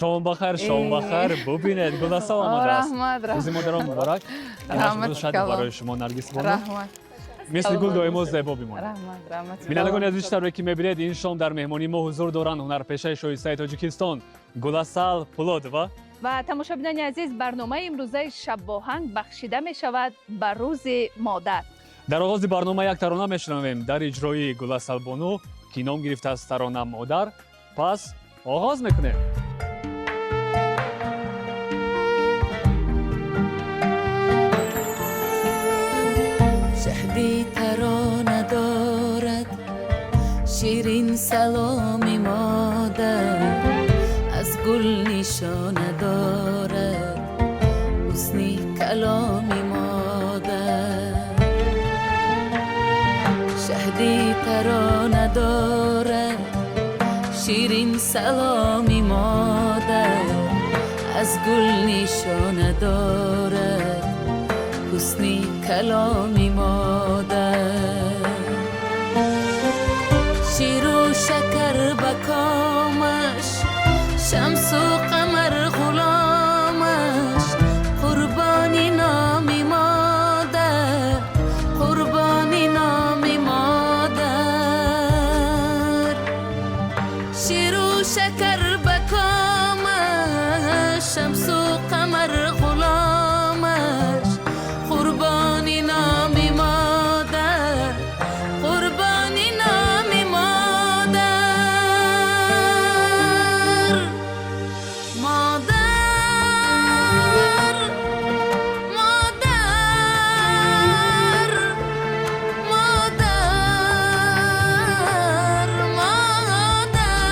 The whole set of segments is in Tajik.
Шом бахайр, шом бахайр. Бубинед, Гуласал омадааст. Раҳмат, Рӯзи раҳмат. модарон муборак. Раҳмат, Рӯз шади калом. барои шумо, Наргис бону. Раҳмат. Мисли гул доимо зебо бимонед. Раҳмат, раҳмат. Бинандагони азиз, тавре ки мебинед, ин шом дар меҳмонии мо ҳузур доранд ҳунарпешаи шоистаи Тоҷикистон Гуласал Пулодова. Ва тамошобинони азиз, барномаи имрӯзаи Шаббоҳанг бахшида мешавад ба Рӯзи модар. Дар оғози барнома як тарона мешунавем дар иҷрои Гуласал бону, ки ном гирифтааст тарона «Модар». Пас оғоз мекунем. Шаҳди тарона дорад, ширин саломи модар, аз гул нишона дорад ҳусни каломи модар. Шаҳди тарона дорад, ширин саломи модар, аз гул нишона дорад ҳусни каломи модар. Ширу шакар ба комаш, шамсу қамар ғуломаш, қурбони номи модар, қурбони номи модар. Ширу шакар ба комаш, шамсу қамар ғуломаш, қурбони номи модар, қурбони номи модар. Модар, модар, модар, модар.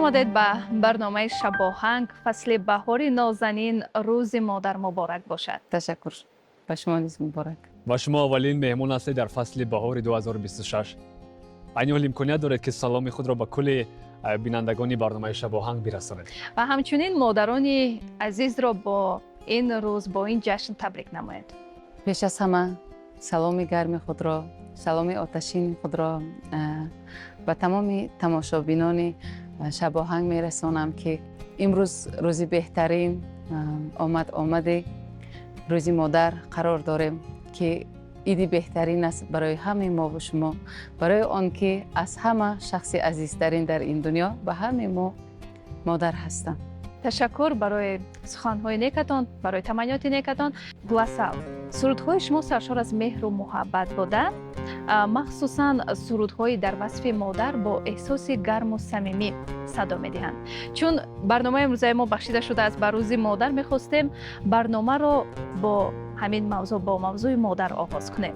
Омадед ба барномаи Шабоҳанг. Фасли баҳори нозанин, рӯзи модар муборак бошад. Ташаккур, ба шумо низ муборак. Ва шумо аввалин меҳмон ҳастед дар фасли баҳори 2026. Айни ҳол имконият доред, ки саломи худро ба кулли бинандагони барномаи Шабоҳанг бирасонед. Ва ҳамчунин модарони азизро бо ин рӯз, бо ин ҷашн табрик намоед. Пеш аз ҳама саломи гарми худро, саломи оташини худро ба тамоми тамошобинони Шабоҳанг мерасонам, ки имрӯз рӯзи беҳтарин омад, омади рӯзи модар қарор дорем, ки иди беҳтарин аст барои ҳамаи мову шумо, барои он ки аз ҳама шахси азизтарин дар ин дунё ба ҳамаи мо модар ҳастанд. Ташаккур барои суханҳои некатон, барои таманниёти некатон. Гуласал, сурудҳои шумо саршор аз меҳру муҳаббат буда, махсусан сурудҳои дар васфи модар бо эҳсоси гарму самимӣ садо медиҳанд. Чун барномаи имрӯзаи мо бахшида шудааст ба рӯзи модар, мехостем барномаро бо ҳамин мавзӯъ, бо мавзӯи модар оғоз кунем.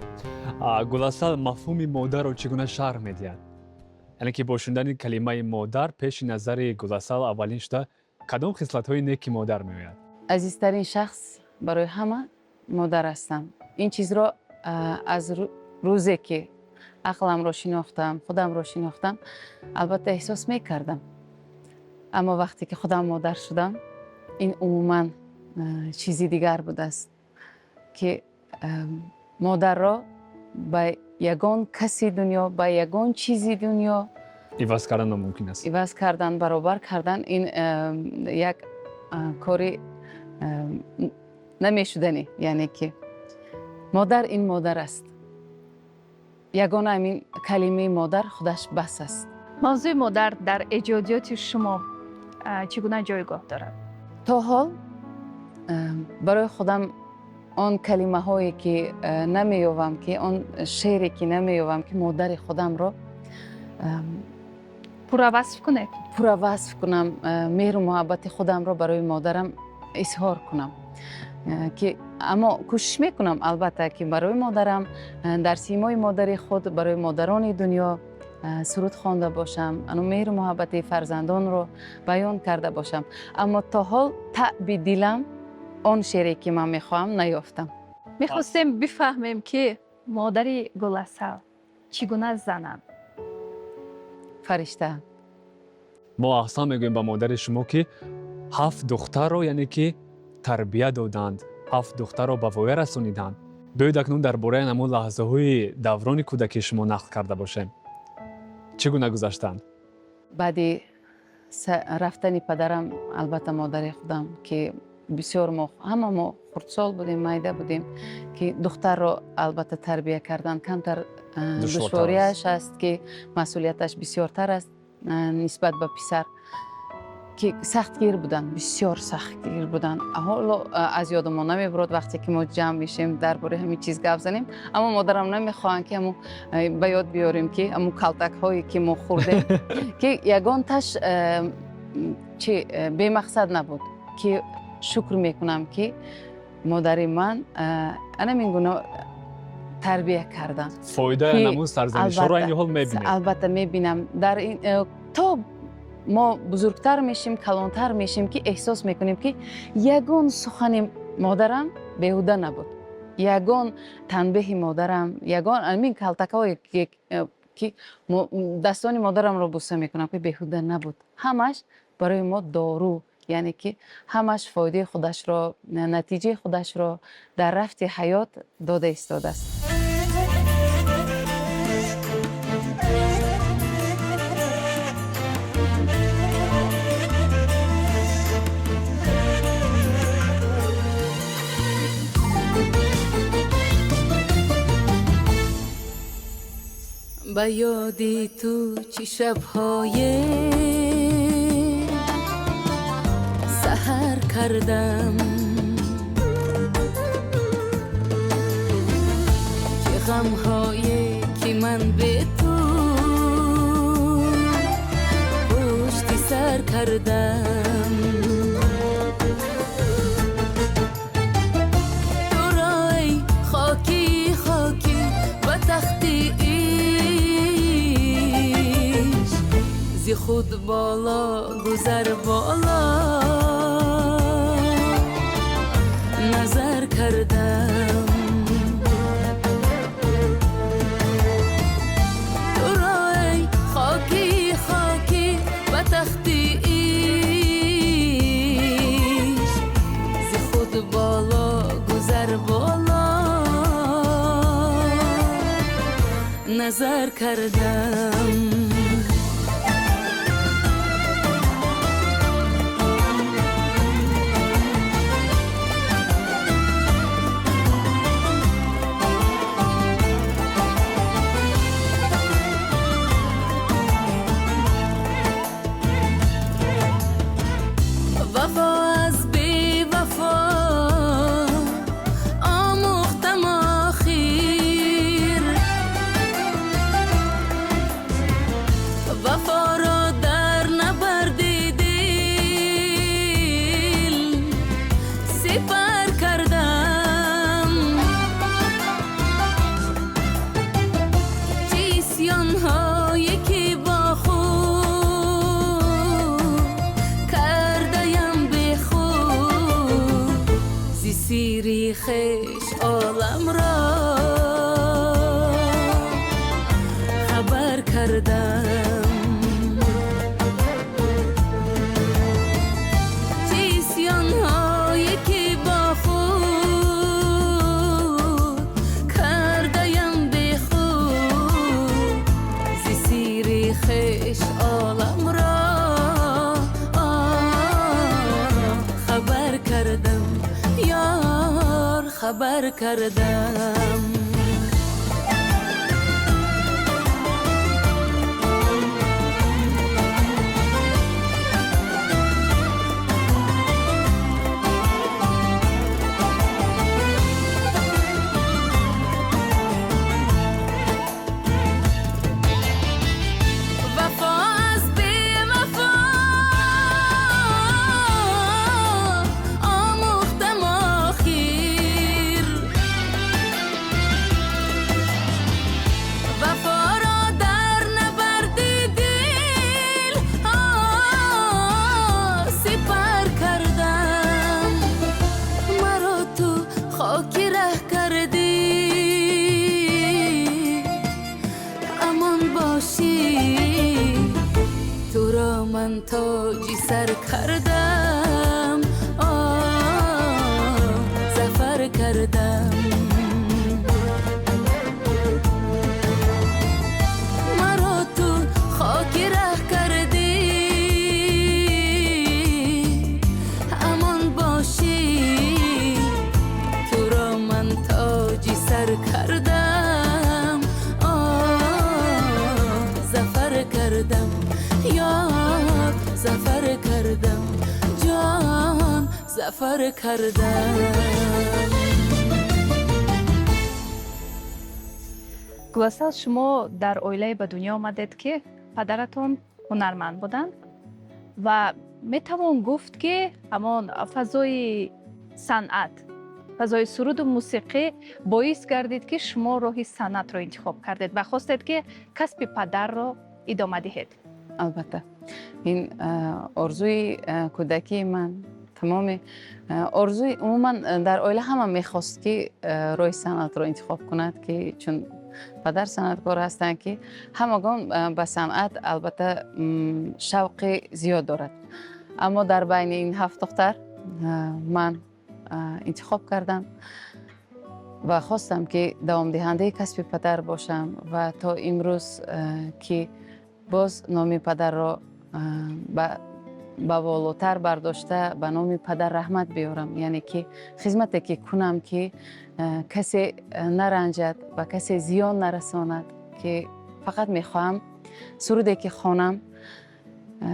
Гуласал мафҳуми модарро чӣ гуна шарҳ медиҳад? Яъне ки бо шунидани калимаи модар пеши назари Гуласал аввалин шуда кадом хислатҳои неки модар меояд? Азизтарин шахс барои ҳама модар ҳастам. Ин чизро аз рӯзе ки ақламро шинохтам, худамро шинохтам, албатта эҳсос мекардам, аммо вақте ки худам модар шудам, ин умуман чизи дигар будааст, ки модарро ба ягон каси дунё, ба ягон чизи дунё иваз кардан номумкин аст. Иваз кардан, баробар кардан ин як кори намешуданӣ. Яъне ки модар ин модар аст. Ягона ҳамин калимаи модар худаш бас аст. Мавзӯи модар дар эҷодиёти шумо чӣ гуна ҷойгоҳ дорад? То ҳол барои худам он калимаҳое ки намеёвам, ки он шеъре ки намеёвам, ки модари худамро пурра васф кунед, пурра васф кунам, меҳру муҳаббати худамро барои модарам изҳор кунам, ки аммо кӯшиш мекунам, албатта, ки барои модарам дар симои модари худ барои модарони дунё суруд хонда бошам, ану меҳру муҳаббати фарзандонро баён карда бошам, аммо то ҳол таъби дилам он шеъре ки ман мехоҳам наёфтам. Мехостем бифаҳмем, ки модари Гуласал чӣ гуна зананд? Фаришта. Мо аҳсан мегӯем ба модари шумо, ки ҳафт духтарро, яъне ки тарбия доданд, ҳафт духтарро ба воя расониданд. Биёед, акнун дар бораи ҳамон лаҳзаҳои даврони кӯдакии шумо нақл карда бошем. Чӣ гуна гузаштанд? Баъди рафтани падарам, албатта, модари худам, ки бисёр мо ҳама мо хурдсол будем, майда будем, ки духтарро албатта тарбия кардан камтар душвориаш аст, ки масъулияташ бисёртар аст нисбат ба писар, ки сахтгир буданд, бисёр сахтгир буданд. Ҳоло аз ёдамон намебурад, вақте ки мо ҷамъ мешем, дар бораи ҳамин чиз гап занем, аммо модарам намехоҳанд, ки ҳамун ба ёд биёрем, ки ҳамун калтакҳое ки мо хӯрдем, ки ягонташ чи бемақсад набуд, ки шукр мекунам, ки модари ман анамин гуна тарбия карданд. Фоидаи ҳамун сарзанишҳоро айни ҳол мебинед? Албатта, мебинам. Дар то мо бузургтар мешим, калонтар мешим, ки эҳсос мекунем, ки ягон сухани модарам беҳуда набуд, ягон танбеҳи модарам, ягон ҳамин калтакҳое ки дастони модарамро буса мекунам, ки беҳуда набуд. Ҳамаш барои мо дору, яъне ки ҳамаш фоидаи худашро, натиҷаи худашро дар рафти ҳаёт дода истодааст. Ба ёди ту чӣ шабҳое саҳар кардам, чӣ ғамҳое ки ман бе ту пушти сар кардам. Туро эй хоки, хоки ба тахти зи Худ боло гузар боло назар кардам. Туро эй хоки хоки ба тахти ишқ, зи худ боло гузар боло назар кардам. Вафо аз бевафо омӯхтам охир, вафоро дар набарди дил сипар кардам. Чӣ исёнҳое ки бо худ кардаям бехуд, зи сири хеш оламро хабар кардам. Чӣ исёнҳое ки бо худ кардаям бехуд, зи сири хеш оламро хабар кардам, ёр хабар кардам. Вафо аз бевафо омӯхтам охир, вафоро дар набарди дил сипар кардам. Маро ту хоки раҳ кардӣ, амон бошӣ, туро ман тоҷи сар кардам, зафар кардам. Маро ту хоки раҳ кардӣ, амон бошӣ, туро ман тоҷи сар кардам, зафар кардам, ёр зафар кардам, ҷон зафар кардам. Гуласал, шумо дар оилае ба дунё омадед, ки падаратон ҳунарманд буданд ва метавон гуфт, ки ҳамон фазои санъат, фазои суруду мусиқӣ боис гардид, ки шумо роҳи санъатро интихоб кардед ва хостед, ки касби падарро идома диҳед. Албатта, ин орзуи кӯдакии ман, тамоми орзуи умуман дар оила ҳама мехост, ки роҳи санъатро интихоб кунад, ки чун падар санъаткор ҳастанд, ки ҳамагон ба санъат албатта шавқи зиёд дорад. Аммо дар байни ин ҳафт духтар ман интихоб кардам ва хостам, ки давомдиҳандаи касби падар бошам ва то имрӯз ки боз номи падарро ба волотар бардошта, ба номи падар раҳмат биёрам, яъне ки хизмате ки кунам, ки касе наранҷад, ба касе зиён нарасонад, ки фақат мехоҳам суруде ки хонам,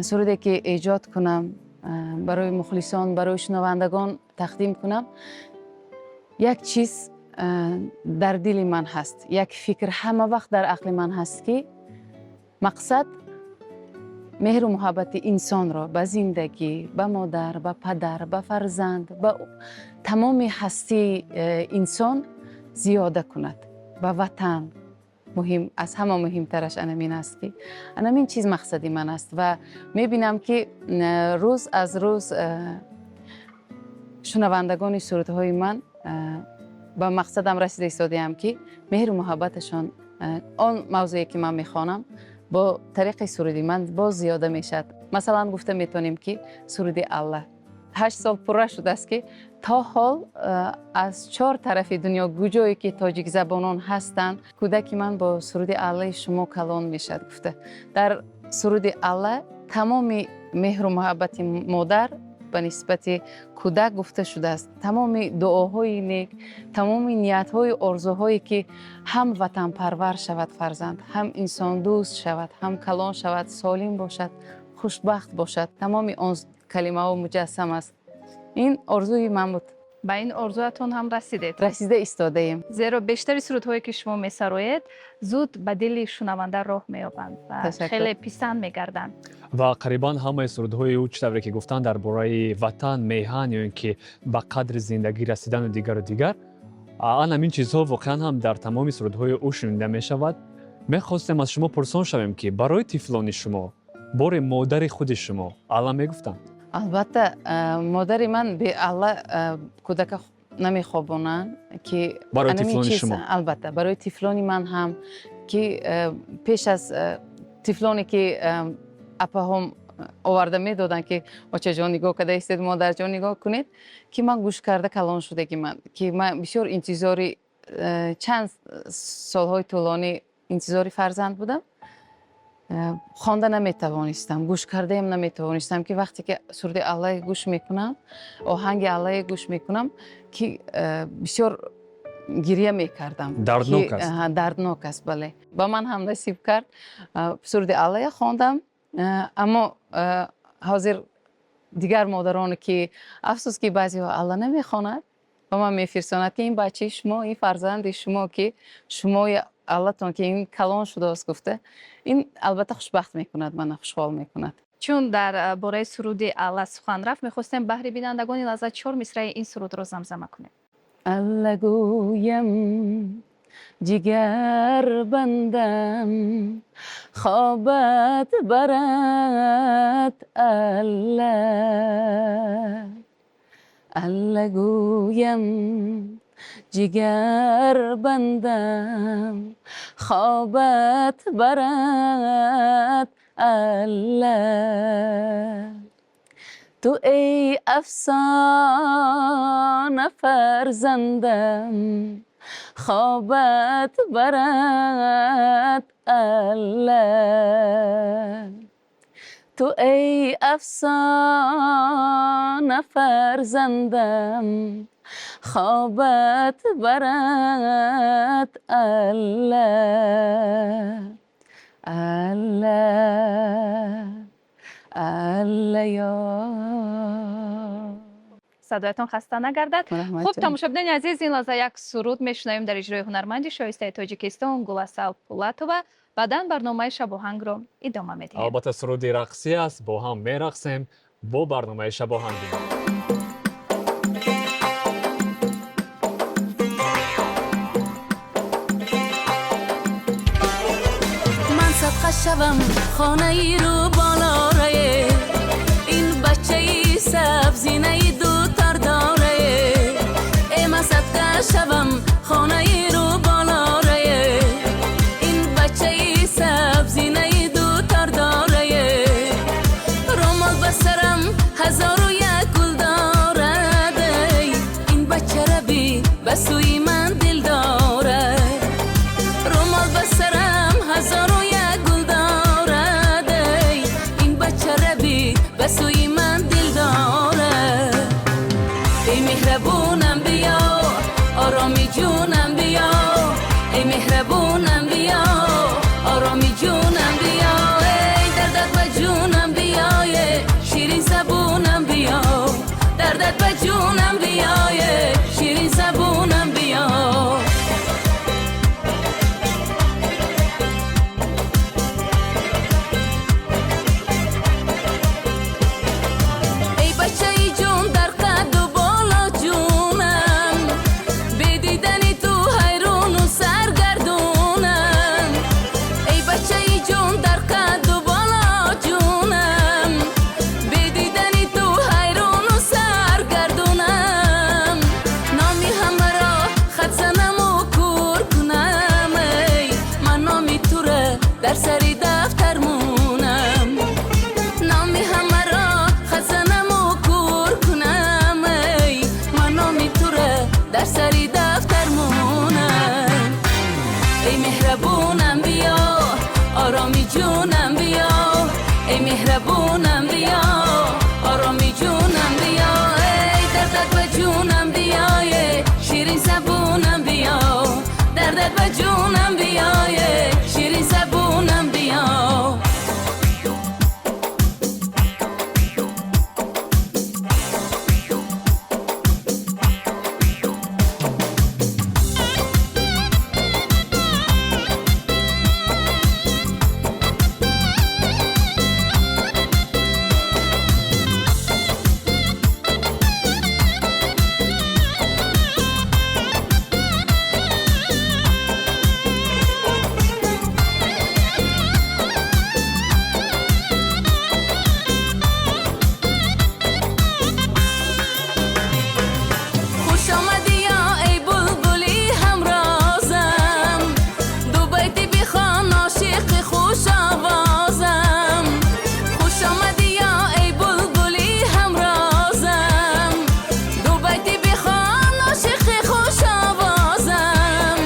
суруде ки эҷод кунам, барои мухлисон, барои шунавандагон тақдим кунам. Як чиз дар дили ман ҳаст, як фикр ҳама вақт дар ақли ман ҳаст, ки мақсад меҳру муҳаббати инсонро ба зиндагӣ, ба модар, ба падар, ба фарзанд, ба тамоми ҳастии инсон зиёда кунад, ба ватан. Муҳим, аз ҳама муҳимтараш анамин аст, ки анамин чиз мақсади ман аст ва мебинам, ки рӯз аз рӯз шунавандагони сурудҳои ман ба мақсадам расида истодаам, ки меҳру муҳаббаташон он мавзӯе ки ман мехонам бо тариқи суруди ман боз зиёда мешавад. Масалан, гуфта метавонем, ки суруди Алла 8 сол пурра шудааст, ки то ҳол аз чор тарафи дунё, гуҷое ки тоҷикзабонон ҳастанд, кӯдаки ман бо суруди Аллаи шумо калон мешавад гуфта. Дар суруди Алла тамоми меҳру муҳаббати модар ба нисбати кӯдак гуфта шудааст, тамоми дуоҳои нек, тамоми ниятҳои орзуҳое, ки ҳам ватанпарвар шавад фарзанд, ҳам инсондӯст шавад, ҳам калон шавад, солим бошад, хушбахт бошад, тамоми он калимаҳо муҷассам аст. Ин орзуи ман буд. Ба ин орзуатон ҳам расидед. Расида истодаем. Зеро бештари сурудҳое, ки шумо месароед, зуд ба дили шунаванда роҳ меёбанд ва Ташаккур. хеле писанд мегарданд. Ва қарибан ҳамаи сурудҳои ӯ, чӣ тавре ки гуфтанд, дар бораи ватан, меҳан ё ин ки ба қадри зиндагӣ расидану дигару дигар, ан ҳамин чизҳо воқеан ҳам дар тамоми сурудҳои ӯ шунида мешавад. Мехостем аз шумо пурсон шавем, ки барои тифлони шумо боре модари худи шумо Алла мегуфтанд? Албатта, модари ман бе Алла кӯдака намехобонанд, ки Барои анамин тифлони чиз- шумо? Албатта, барои тифлони ман ҳам, ки пеш аз тифлоне ки апаҳом оварда медоданд, ки очаҷон, нигоҳ карда истед, модарҷон, нигоҳ кунед, ки ман гӯш карда калон шудагӣ ман, ки ман бисёр интизори чанд солҳои тӯлонӣ интизори фарзанд будам. Хонда наметавонистам, гӯш кардаам наметавонистам, ки вақте ки суруди Аллае гӯш мекунам, оҳанги Аллае гӯш мекунам, ки бисёр гирья мекардам. Дарднок Ки, аст. Аҳа, дарднок аст, бале. Ба ман ҳам насиб кард. Суруди Аллая хондам, аммо ҳозир дигар модароне ки, афсӯс, ки баъзеҳо Алла намехонад, ба ман мефирсонад, ки ин бачаи шумо, ин фарзанди шумо, ки шумои Аллатон, ки ин калон шудааст гуфта. Ин албатта хушбахт мекунад мана, хушҳол мекунад. Чун дар бораи суруди Алла сухан рафт, мехостем баҳри бинандагони Лаззат чор мисраи ин сурудро замзама кунем. Алла гӯям, ҷигар бандам, хобат барад Алла. Алла гӯям, ҷигар бандам, хобат барад Алла. Ту эй афсона фарзандам, хобат барад Алла. Ту эй афсона фарзандам, хобат барад Алла. Алла, Алла ё. Садоятон хаста нагардад. Раҳмат, Хуб, ҷон. тамошобинони азиз, ин лаҳза як суруд мешунавем дар иҷрои ҳунарманди шоистаи Тоҷикистон Гуласал Пулатова. Баъдан барномаи Шабоҳангро идома медиҳем. Албатта, суруди рақсӣ аст, бо ҳам мерақсем бо барномаи Шабоҳангӣ. Ман садқа шавам хонаи рӯ болорае, ин бачаи сабзинаи дутор дорае. Э, ман садқа шавам хонаи рӯ болорае, ин бачаи сабзинаи дутор дорае. Румол ба сарам ҳазору як гул дорад, эй, ин бача раби ба сӯи ман дил дорад. Румол ба сарам ҳазору як гул дорад, эй, ин бача раби ба сӯи ман дил дорад. Эй меҳрабунам, биё, ороми ҷунам, биё. Эй меҳрабунам, биё, ороми ҷунам, биё. Эй дардат ба ҷунам, биёе, ширин забунам, биё. Дардат ба ҷунам, биёе, ширин забунам, биё. Эй бачаи ҷун, дар қадду боло ҷунам, бедидани ту ҳайрону саргардунам. Дар сари дафтар монам. Эй меҳрабонам, биё, ороми ҷонам, биё. Эй меҳрабонам, биё, ороми ҷонам, биё. Эй дардат ба ҷонам биёе, ширин забонам, биё. Дардат ба ҷонам биёе, ширин забонам, биё. Хуш омадӣ, эй булбули ҳамрозам, ду байти бихон, ошиқи хушовозам. Хуш омадӣ, эй булбули ҳамрозам, ду байти бихон, ошиқи хушовозам.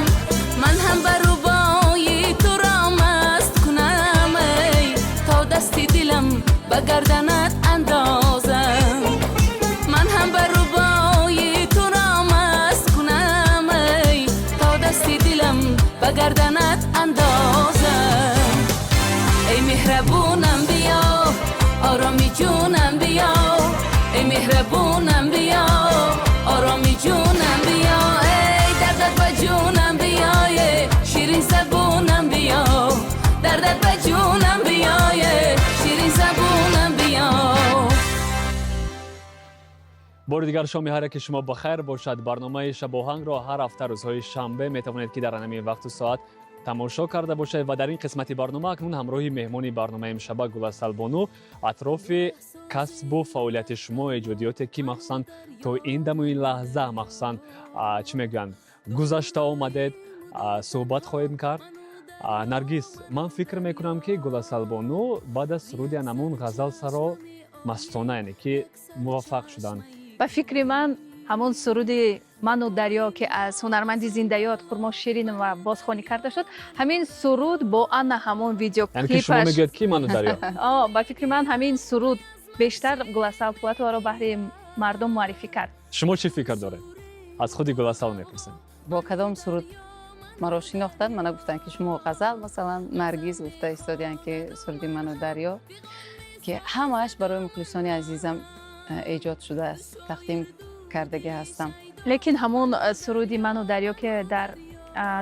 Ман ҳам ба рубои туро маст кунам, эй то дасти дилам ба гарданат андозам. Ман ҳам ба рубои туро маст кунам, эй то дасти дилам ба гарданат андозам. Эй меҳрабонам, биё, ороми ҷонам, биё. Эй меҳрабонам, биё, ороми ҷонам, биё. Эй дардат ба ҷонам биёе, ширин забонам, биё. Дардат ба ҷонам биёе, ширин забонам, биё. Бори дигар шоми ҳар яке шумо бахайр бошад. Барномаи Шабоҳангро ҳар ҳафта рӯзҳои шанбе метавонед, ки дар ҳамин вақту соат тамошо карда бошед. Ва дар ин қисмати барнома акнун ҳамроҳи меҳмони барномаи имшаба Гуласалбону атрофи касбу фаъолияти шумо, эҷодиёте, ки махсусан то ин даму ин лаҳза, махсусан, чӣ мегӯянд, гузашта омадед, суҳбат хоҳем кард. Наргиз, ман фикр мекунам, ки Гуласалбону баъд аз суруди анамун ғазал саро мастона, яъне ки муваффақ шуданд. Ба фикри ман, ҳамон суруди «Ману дарё», ки аз ҳунарманди зиндаёд Хурмо Ширинова бозхонӣ карда шуд, ҳамин суруд бо ана ҳамон Яъне ки шумо видеоклипаш мегӯяд, ки «Ману дарё». Ба фикри ман, ҳамин суруд бештар Гуласал Пулатоваро баҳри мардум муаррифӣ кард. Шумо чӣ фикр доред? Аз худи Гуласал мепурсем. Бо кадом суруд маро шинохтанд? Мана гуфтанд, ки шумо ғазал, масалан, Наргиз гуфта истодиянд, ки суруди «Ману дарё», ки ҳамааш барои мухлисони азизам эҷод шудааст, тақдим кардагӣ ҳастам. Лекин ҳамон суруди «Ману дарё», ки дар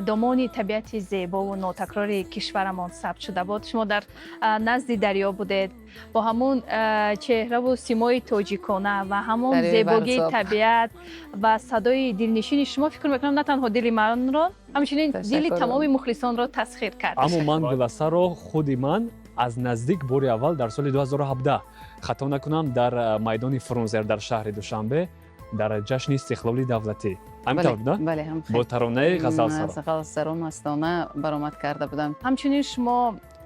домони табиати зебову нотакрори кишварамон сабт шуда буд, шумо дар назди дарё будед бо ҳамон чеҳраву симои тоҷикона ва ҳамон Дарёи зебогии Варзоб. табиат ва садои дилнишини шумо, фикр мекунам, на танҳо дили манро, ҳамчунин дили Ташаккур. тамоми мухлисонро тасхир кард. Аммо ман Гуласаро худи ман аз наздик бори аввал дар соли 2017, хато накунам, дар майдони Фрунзер дар шаҳри Душанбе дар ҷашни истиқлоли давлатӣ, ҳамин тавр буда, Бале, ҳам. бо таронаи «Ғазалсаро». «Ғазалсаро» мастона баромад карда будам. Ҳамчунин шумо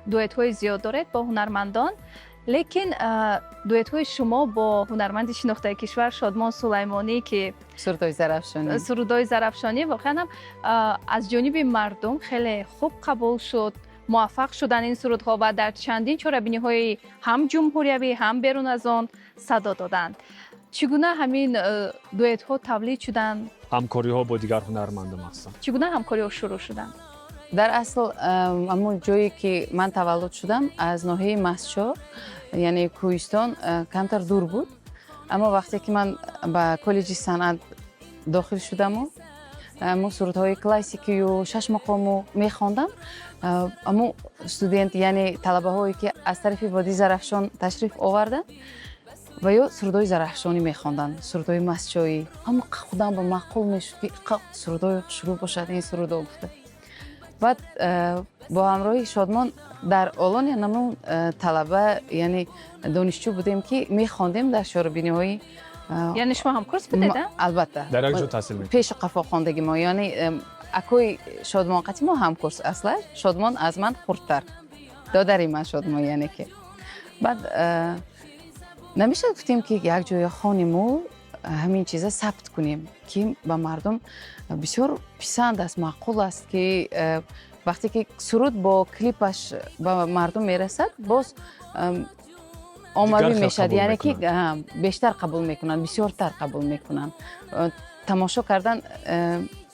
дуэтҳои зиёд доред бо ҳунармандон, лекин дуэтҳои шумо бо ҳунарманди шинохтаи кишвар Шодмон Сулаймонӣ, ки сурудҳои зарафшонӣ. Сурудҳои зарафшонӣ воқеан ҳам аз ҷониби мардум хеле хуб қабул шуд, муваффақ шуданд ин сурудҳо ва дар чандин чорабиниҳои ҳам ҷумҳуриявӣ, ҳам берун аз он садо доданд. Чӣ гуна ҳамин дуэтҳо тавлид шуданд? Ҳамкориҳо бо дигар ҳунармандон махсусан. Чӣ гуна ҳамкориҳо шурӯъ шуданд? Дар асл, ҳамон ҷое, ки ман таваллуд шудам, аз ноҳияи Мастчо, яъне кӯҳистон, камтар дур буд. Аммо вақте ки ман ба коллеҷи санъат дохил шудаму мо сурудҳои классикию шашмақому мехондам, аммо студент, яъне талабаҳое, ки аз тарафи водии Зарафшон ташриф оварданд ва ё сурудҳои зарафшонӣ мехонданд, сурудҳои мастчоӣ, ҳама худам ба маъқул мешуд, ки сурудҳои хушрӯ бошад ин сурудҳо, гуфта. Баъд бо ҳамроҳи Шодмон дар олони намун талаба, яъне донишҷӯ будем, ки мехондем дар чорабиниҳои Яъне шумо ҳамкурс будед? Албатта. Дар як ҷо таҳсил мекунед? Пешу қафо хондагӣ мо, яъне акои Шодмон қати мо ҳамкурс. Асла Шодмон аз ман хурдтар, додари ман Шодмон, яъне ки. Баъд намешад, гуфтем, ки як ҷоя хониму. Ҳамин чиза сабт кунем, ки ба мардум бисёр писанд аст, маъқул аст, ки вақте ки суруд бо клипаш ба мардум мерасад, боз оммавӣ Дигар хел мешавад, қабул яъне ки мекунанд. Бештар қабул мекунанд, бисёртар қабул мекунанд. Тамошо кардан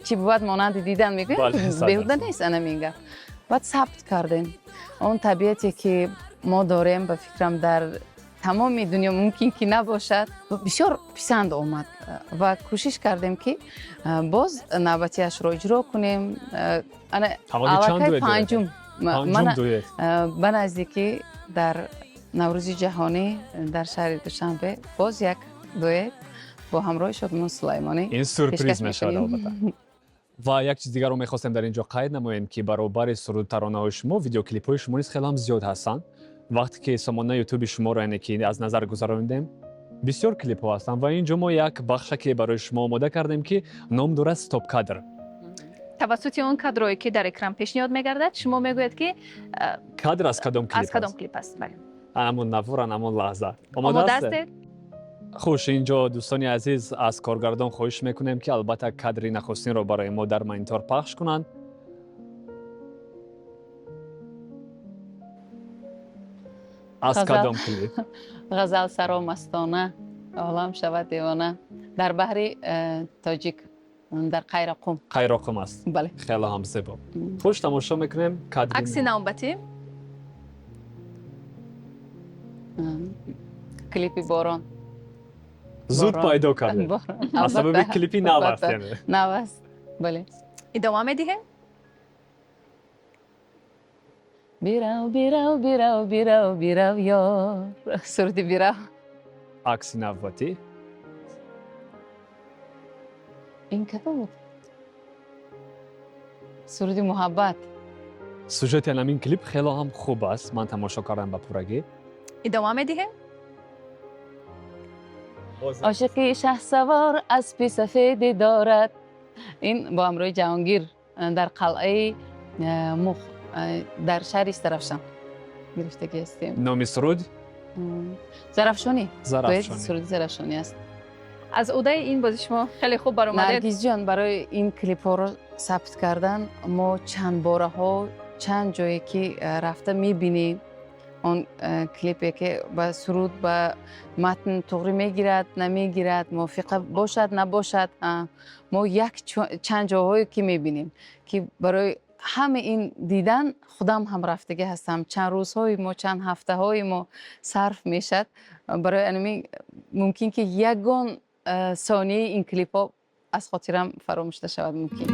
чӣ бувад монанди дидан, мегӯянд, Бале, 100%. Беҳуда нест анамин гап. Баъд сабт кардем. Он табиате, ки мо дорем, ба фикрам, дар тамоми дунё мумкин ки набошад, бисёр писанд омад ва кӯшиш кардем, ки боз навбатиашро иҷро кунем. Ана Ҳамагӣ чанд аллакай дуэт доред? панҷум. Панҷум Мана дуэт. Ба наздикӣ дар Наврӯзи ҷаҳонӣ дар шаҳри Душанбе боз як дуэт бо ҳамроҳи Шодмон Сулаймонӣ Ин сюрприз пешкаш мешавад, мекунем. албатта. Ва як чиз дигарро мехостем дар ин ҷо қайд намоем, ки баробари суруд таронаҳои шумо видеоклипҳои шумо низ хеле ҳам зиёд ҳастанд. Вақте ки сомонаи ютуби шуморо, яъне ки аз назар гузаронидем, бисёр клипҳо ҳастанд ва ин ҷо мо як бахшаке барои шумо омода кардем, ки ном дорад «Стоп кадр». Тавассути он кадрое, ки дар экран пешниҳод мегардад, шумо мегӯяд, ки кадр аз кадом клип аз кадом аст. клип аст, бале. Ҳамон навор, ҳамон лаҳза. Омода Омода ҳастед? ҳастед? Хуш, ин ҷо, дӯстони азиз, аз коргардон хоҳиш мекунем, ки албатта кадри нахустинро барои мо дар монитор пахш кунанд. Аз Ғазал. кадом клип? Ғазал саро мастона, олам шавад девона, дар баҳри тоҷик, дар Қайрақум. Қайроқум аст. Бале. Хеле ҳам зебо. Хуш, тамошо мекунем кадри. Акси навбатӣ. Клипи «Борон». Зуд Борон. пайдо кардем. Борон. Аз сабаби Албатта. клипи нав аст. Албатта. Яъне Нав аст, бале. Идома медиҳем. Бирав, бирав, бирав, бирав, бирав, ёр, суруди «Бирав». Акси навбатӣ. Ин кадом буд? Суруди «Муҳаббат». Сюжети ҳамин клип хеле ҳам хуб аст, ман тамошо кардам ба пуррагӣ. Идома медиҳем. Ошиқи шаҳсавор аспи сафеде дорад. Ин бо ҳамроҳи Ҷаҳонгир дар қалъаи Мух дар шаҳри Истаравшан гирифтагӣ ҳастем. Номи суруд? «Зарафшонӣ». «Зарафшонӣ». Суруди «Зарафшонӣ» аст. Аз ӯдаи ин бози шумо хеле хуб баромадед. Наргизҷон, барои ин клипҳоро сабт кардан мо чанд бораҳо чанд ҷое ки рафта мебинем, он клипе ки ба суруд, ба матн туғрӣ мегирад, намегирад, мувофиқа бошад, набошад, мо як чанд ҷоҳое ки мебинем, ки барои ҳама ин дидан худам ҳам рафтагӣ ҳастам. Чанд рӯзҳои мо, чанд ҳафтаҳои мо сарф мешад барои анами. Мумкин ки ягон сонияи ин клипҳо аз хотирам фаромӯш нашавад, мумкин.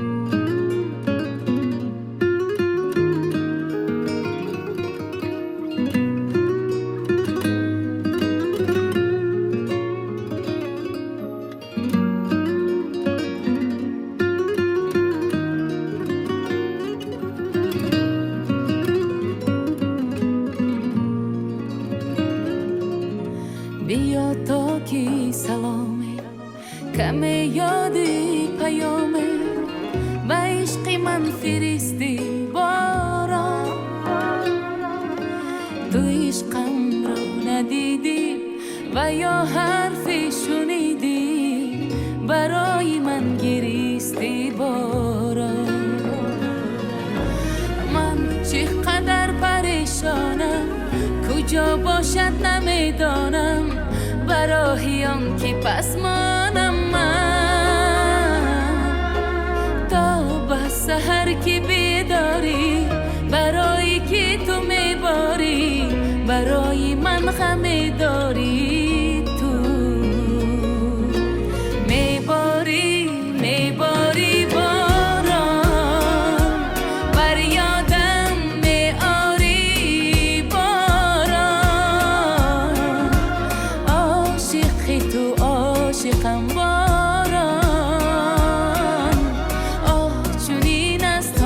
Биё то ки саломе каме ёди паёме ба ишқи ман фиристӣ, борон. Ту ишқамро надидӣ ва ё ҳарфе шунидӣ, барои ман гиристӣ, борон. Ман чӣ қадар парешонам, куҷо бошад намедонам, барои он ки пасмонам ман. То ба саҳар ки бедорӣ, барои ки ту меборӣ, барои ман ғаме дорӣ, ту меборӣ, меборӣ, борон, бар ёдам меорӣ, борон. Ошиқи ту ошиқам, борон, оҳ, чунин аст.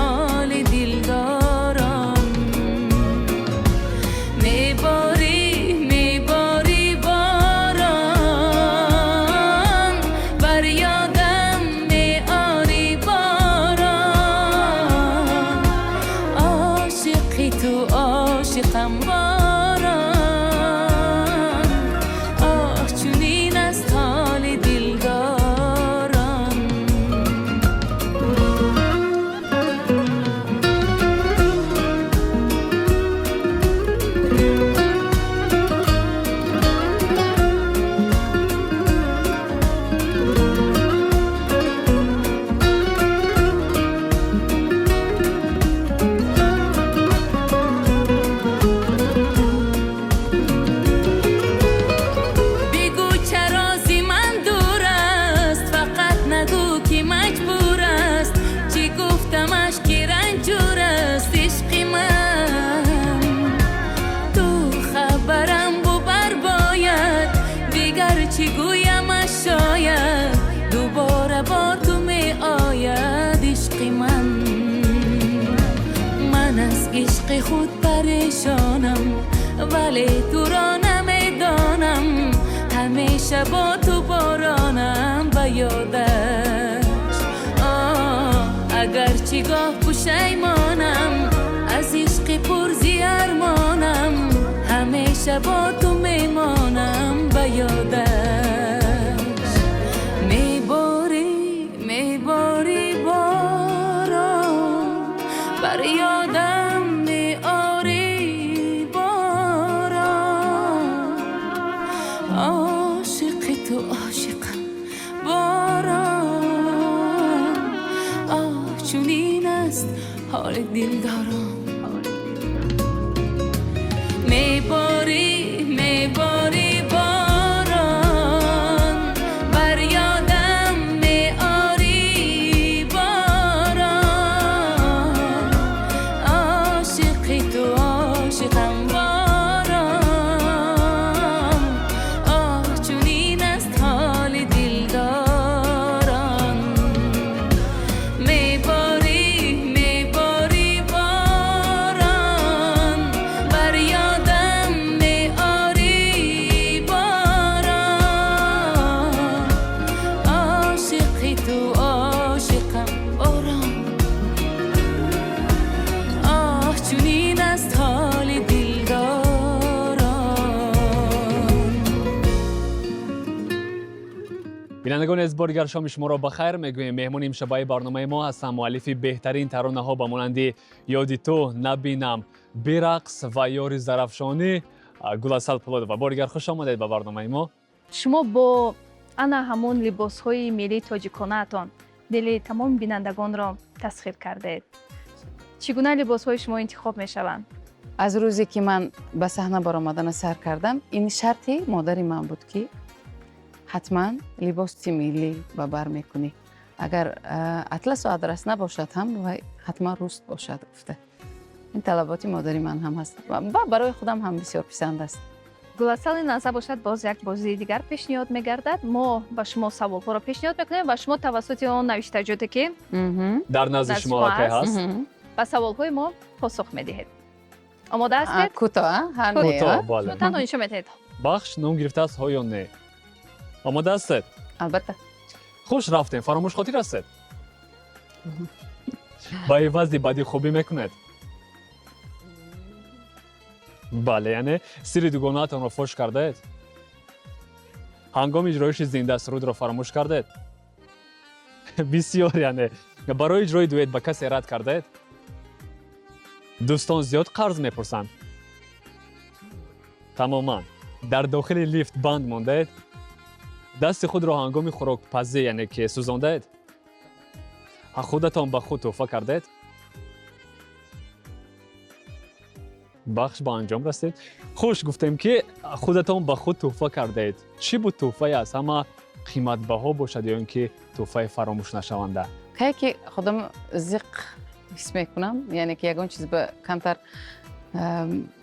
Ишқи худ парешонам, вале туро намедонам. Ҳамеша бо ту боронам ба ёдаш. Агарчи гоҳ пушаймонам, аз ишқи пурзи армонам, ҳамеша бо ту мемонам ба ёдаш. Меборӣ, меборӣ борон, бар ёдам меорӣ борон. Ошиқи ту ошиқам борон, оҳ, чунин аст ҳоли дилдорон. Меборӣ, меборӣ борон, бар ёдам меорӣ борон. Ошиқи ту ошиқам борон, оҳ, чунин аст ҳоли дилдорон. Меборӣ, меборӣ борон, бар ёдам меорӣ борон. Ошиқи ту ошиқам борон, оҳ, чунин аст ҳоли дилдорон. Бинандагони азиз, бори дигар шоми шуморо ба хайр мегӯем. Меҳмони имшабаи барномаи мо ҳастанд муаллифи беҳтарин таронаҳо ба монанди «Ёди ту», «Набинам», «Бирақс» ва «Ёри Зарафшонӣ», Гуласал Пулодова. Бори дигар хуш омадед ба барномаи мо. Шумо бо ана ҳамон либосҳои миллии тоҷиконаатон дили тамоми бинандагонро тасхир кардаед. Чӣ гуна либосҳои шумо интихоб мешаванд? Аз рӯзе ки ман ба саҳна баромадана сар кардам, ин шарти модари ман буд, ки ҳатман либоси миллӣ ба бар мекунӣ, агар атласу адрас набошад ҳам, вай ҳатман руст бошад, гуфта. Ин талаботи модари ман ҳам ҳаст ва барои худам ҳам бисёр писанд аст. Гуласал, ин лаҳза бошад, боз як бозии дигар пешниҳод мегардад. Мо ба шумо саволҳоро пешниҳод мекунем ва шумо тавассути он навиштаҷоте, ки дар назди дар шумо шумо аллакай ҳаст. ҳаст, ба саволҳои мо посух медиҳед. Омода ҳастед? Кӯтоҳ, а? Ҳа, не, Кӯтоҳ, а? бале. Шумо танҳо нишон медиҳед. Бахш ном гирифтааст «Ҳо ё не». Омода ҳастед? Албатта. Хуш, рафтем. Фаромӯшхотир ҳастед? Ба ивази бадӣ хубӣ мекунед? Бале, яъне сирри дугонаатонро фош кардаед? Ҳангоми иҷроиши зинда сурудро фаромӯш кардаед? Бисёр, яъне барои иҷрои дуэт ба касе рад кардаед? Дӯстон зиёд қарз мепурсанд? Тамоман. Дар дохили лифт банд мондаед? Дасти худро ҳангоми хӯрокпазӣ, яъне ки, сӯзондаед? Худатон ба худ тӯҳфа кардаед? Бахш ба анҷом расид. Хуш, гуфтем, ки худатон ба худ тӯҳфа кардаед. Чӣ буд тӯҳфае аз ҳама қиматбаҳо бошад ё ин ки тӯҳфаи фаромӯшнашаванда? Кае ки худам зиқ ҳис мекунам, яъне ки ягон чиз ба камтар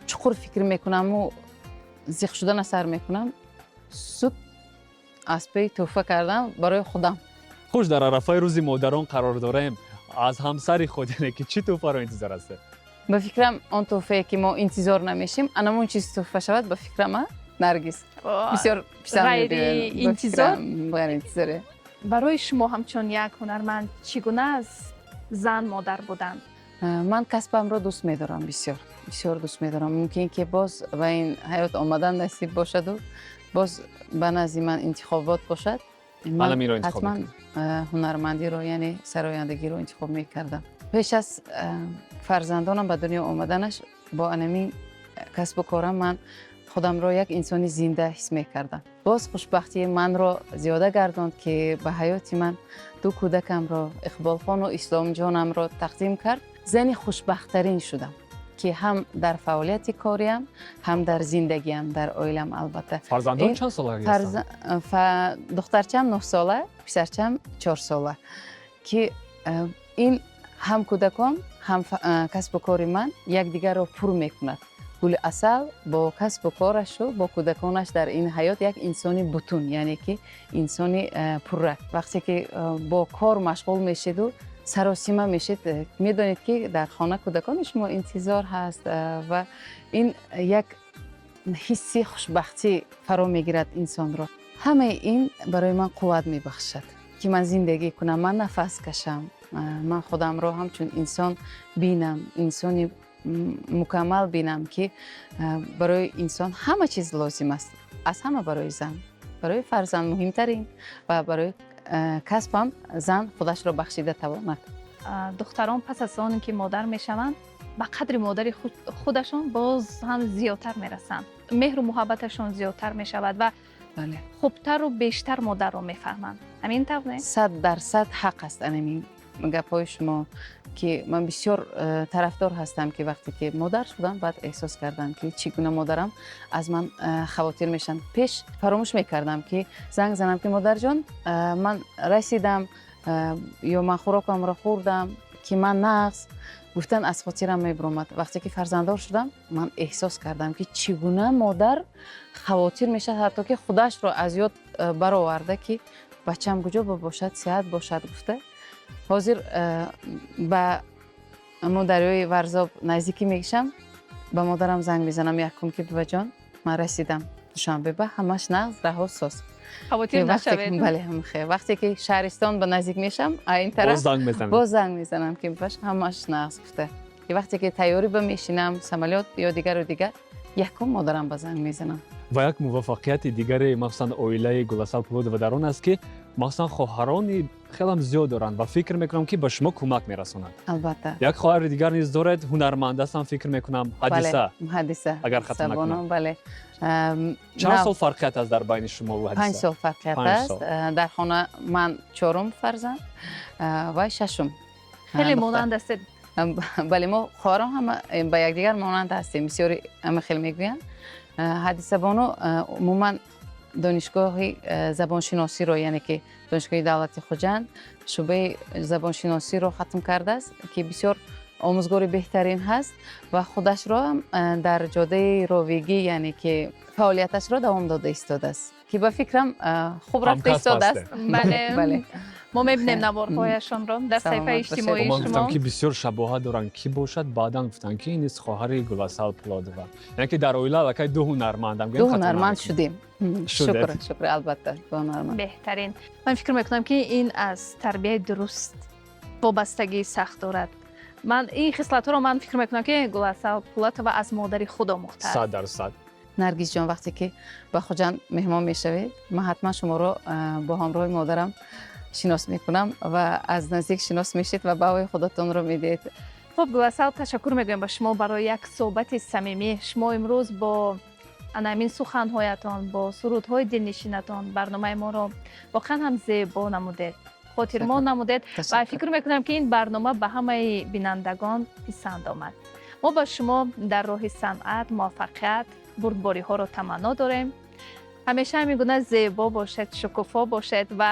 чуқур фикр мекунаму зиқ шудана сар мекунам, зуд аз паи тӯҳфа кардан барои худам. Хуш, дар арафаи Рӯзи модарон қарор дорем. Аз ҳамсари худ, яъне ки, чӣ тӯҳфаро интизор ҳастед? Ба фикрам, он тӯҳфае ки мо интизор намешем, анамон чиз тӯҳфа шавад, ба фикрам, а, Наргиз, бисёр писанд Ғайри мебиёяд. Ба интизор? фикрам, ғайриинтизоре. Барои шумо ҳамчун як ҳунарманд чӣ гуна аст зан модар будан? Ман касбамро дӯст медорам, бисёр бисёр дӯст медорам. Мумкин ки боз ба ин ҳаёт омадан насиб бошаду боз ба назди ман интихобот бошад, ман Ҳаминро интихоб ҳатман мекунед. Ҳунармандиро, яъне сарояндагиро интихоб мекардам. Пеш аз фарзандонам ба дунё омаданаш бо анамин касбу корам ман худамро як инсони зинда ҳис мекардам. Боз хушбахтии манро зиёда гардонд, ки ба ҳаёти ман ду кӯдакамро, Иқболхону Исломҷонамро, тақдим кард. Зани хушбахттарин шудам, ки ҳам дар фаъолияти кориам, ҳам дар зиндагиам, дар оилам, албатта. Фарзандон чанд сола ҳастанд? Духтарчам 9 сола, писарчам 4 сола, ки ин ҳам кӯдакон, ҳам касбу кори ман якдигарро пур мекунад. Гули Асал бо касбу корашу бо кӯдаконаш дар ин ҳаёт як инсони бутун, яъне ки инсони пурра. Вақте ки бо кор машғул мешиду Саросима мешед, медонед, ки дар хона кӯдакони шумо интизор ҳаст, ва ин як ҳисси хушбахтӣ фаро мегирад инсонро. Ҳамаи ин барои ман қувват мебахшад, ки ман зиндагӣ кунам, ман нафас кашам, ман худамро ҳамчун инсон бинам, инсони мукаммал бинам, ки барои инсон ҳама чиз лозим аст, аз ҳама барои зан, барои фарзанд муҳимтарин ва барои касбам зан худашро бахшида тавонад. Духтарон пас аз он ки модар мешаванд, ба қадри модари худашон боз ҳам зиёдтар мерасанд, меҳру муҳаббаташон зиёдтар мешавад ва хубтару бештар модарро мефаҳманд. Ҳамин тавр не? 100% ҳақ аст анамин гапҳои шумо, ки ман бисёр тарафдор ҳастам, ки вақте ки модар шудам, баъд эҳсос кардам, ки чӣ гуна модарам аз ман хавотир мешаванд. Пеш фаромӯш мекардам, ки занг занам, ки модарҷон, ман расидам, ё ман хӯрокамро хӯрдам, ки ман нағз гуфтан аз хотирам мебиромад. Вақте ки фарзанддор шудам, ман эҳсос кардам, ки чӣ гуна модар хавотир мешавад, ҳатто ки худашро аз ёд бароварда, ки бачам куҷо бошад, сиҳат бошад гуфта. Ҳозир ба мо дарёи Варзоб наздикӣ мекишам, ба модарам занг мезанам якум, ки бибаҷон, ман расидам Душанбе, ба ҳамаш нағз, раҳо соз. Хавотир нашавед. Бале, вақте ки шаҳристон ба наздик мешам, а ин тараф боз занг мезанам, ки баш ҳамаш нағз гуфта. Вақте ки тайёрӣ ба мешинам, самолёт ё дигару дигар, якум модарам ба занг мезанам. Ва як муваффақияти дигаре, махсусан оилаи Гуласал Пулодова, дар он аст, ки махсусан хоҳарони хелам зиёд доранд ва фикр мекунам, ки ба шумо кӯмак мерасонанд. Албатта. Як хоҳари дигар низ доред, ҳунарманд ҳастам, фикр мекунам, Ҳадиса. Ҳадиса. Агар хато накунам. Бале. Чанд сол фарқият аст дар байни шумо ва Ҳадиса? 5 сол фарқият аст. Дар хона ман чорум фарзанд ва шашум. Хеле монанд ҳастед. Бале, мо хоҳарон ҳама ба якдигар монанд ҳастем, бисёри ҳама хел мегӯянд. Ҳадисабону умуман донишгоҳи забоншиносиро, яъне ки Донишгоҳи давлати Хуҷанд, шӯъбаи забоншиносиро хатм кардааст, ки бисёр омӯзгори беҳтарин ҳаст ва худашро ҳам дар ҷодаи ровигӣ, яъне ки фаъолияташро давом дода истодааст, ки ба фикрам хуб рафта истодааст. Бале, мо мебинем наворҳояшонро дар саҳифаи иҷтимоии шумо. Ман гуфтам, ки бисёр шабоҳат доранд, кӣ бошад, баъдан гуфтанд, ки ин низ хоҳари Гуласал Пулодова, яъне ки дар оила аллакай ду ҳунармандам. Ду ҳунарманд шудем, шукр, шукр, албатта, ду ҳунарманд. Беҳтарин. Ман фикр мекунам, ки ин аз тарбияи дуруст вобастагии сахт дорад. Ман ин хислатҳоро, ман фикр мекунам, ки Гуласал Пулатова аз модари худ омӯхтааст. 100%. Наргизҷон, вақте ки ба Хуҷанд меҳмон мешавед, ман ҳатман шуморо бо ҳамроҳи модарам шинос мекунам ва аз наздик шинос мешед ва баҳои худатонро медиҳед. Хуб, Гуласал, ташаккур мегӯям ба шумо барои як суҳбати самимӣ. Шумо имрӯз бо ана ҳамин суханҳоятон, бо сурудҳои дилнишинатон барномаи моро воқеан ҳам зебо намудед, хотирмон намудед ва фикр мекунам, ки ин барнома ба ҳамаи бинандагон писанд омад. Мо ба шумо дар роҳи санъат муваффақият, бурдбориҳоро таманно дорем. Ҳамеша ҳамин гуна зебо бошед, шукуфо бошед ва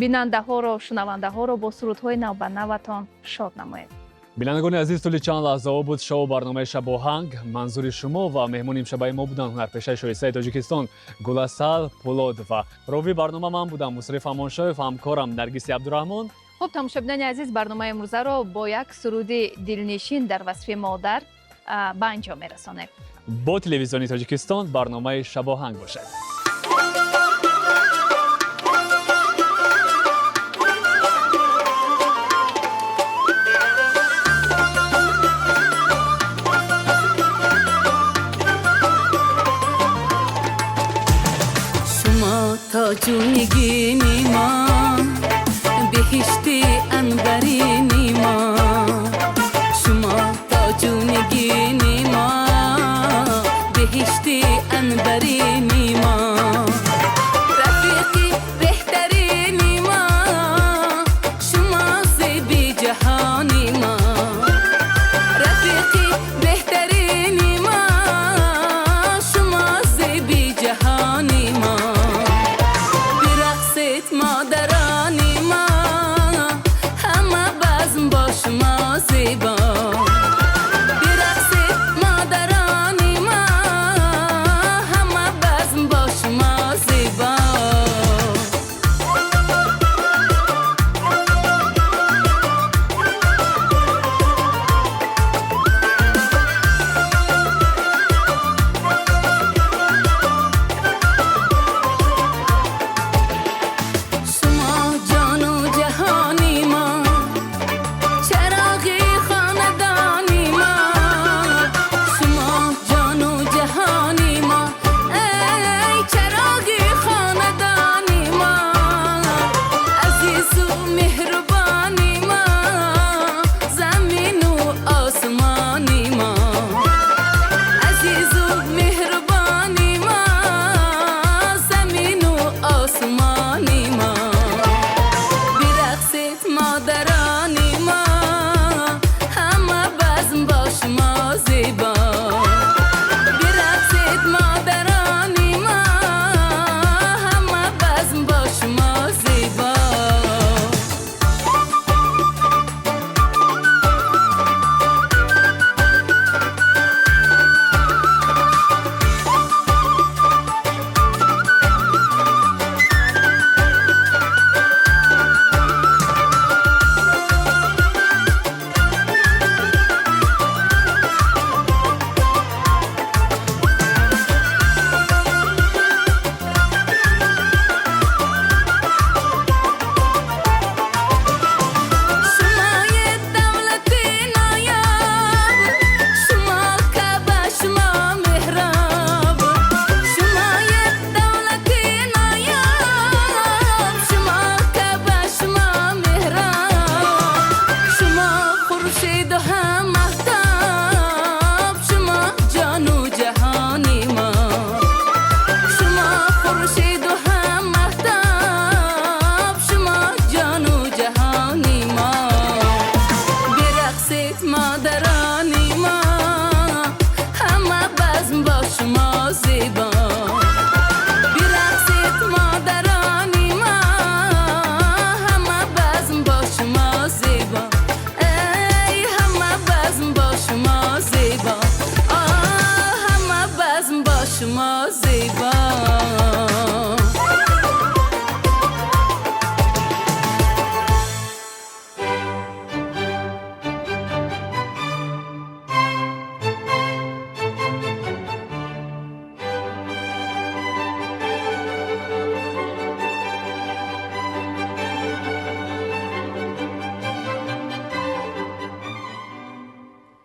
бинандаҳоро, шунавандаҳоро бо сурудҳои навбанаватон шод намоед. Бинандагони азиз, тӯли чанд лаҳзаҳо буд шоу барномаи Шабоҳанг манзури шумо ва меҳмони имшабаи мо буданд ҳунарпешаи шоистаи Тоҷикистон Гуласал Пулодова. Ровии барнома ман будам, Мусриф Амоншоев, ҳамкорам Наргиси Абдураҳмон. Хуб, тамошобинони азиз, барномаи имрӯзаро бо як суруди дилнишин дар васфи модар ба анҷом мерасонем. Бо Телевизиони Тоҷикистон барномаи Шабоҳанг бошад. Шумо тоҷу нигини мо, биҳишти анбарини мо.